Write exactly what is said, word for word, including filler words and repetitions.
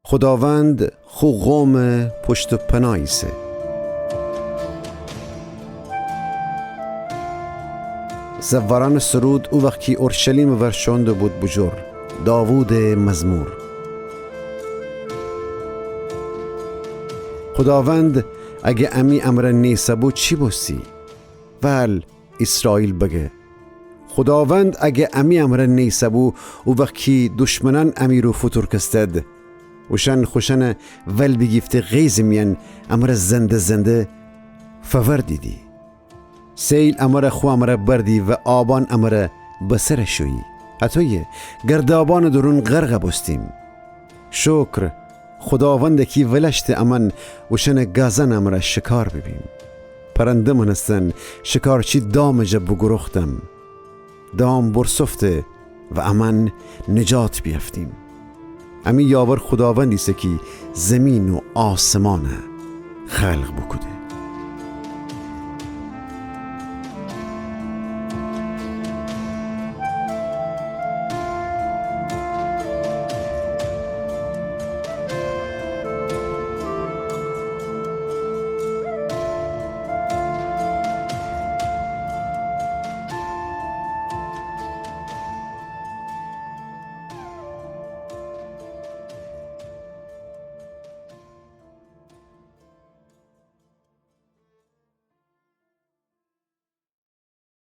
خوداوند خو قومٚ پشت و پناه ایسه. زوارانٚ سرود او وخت کی اورشلیمٚ ور شوئونده بود بوجور. داوودٚ مزمور. خوداوند اگه امی امرأ نیسه‌بو چی بوستی؟ ول ایسرائیل بگه. خوداوند اگه امی امرأ نیسه‌بو، او وخت کی دشمنأن امی رو فوتورکستد، اوشأن خوشأنٚ ول بیگیفته قیضٚ میأن امرأ زنده زنده فوردیدی. سیل امرأ خو امرأ بردی و آبأن امرأ بسر شویی. هطویه گردابأنٚ دورون غرق بوستیم. شکر خوداوند کی ولأشته امأن اوشأنٚ گازأنٚ امرأ شکار بیبیم. پرنده مأنستن شکارچی دامٚ جا بوگروختم. دام بورسفته و امأن نجات بیأفتیم. امی یاور خوداوند ایسه کی زیمین و آسمأن خلق بوکوده.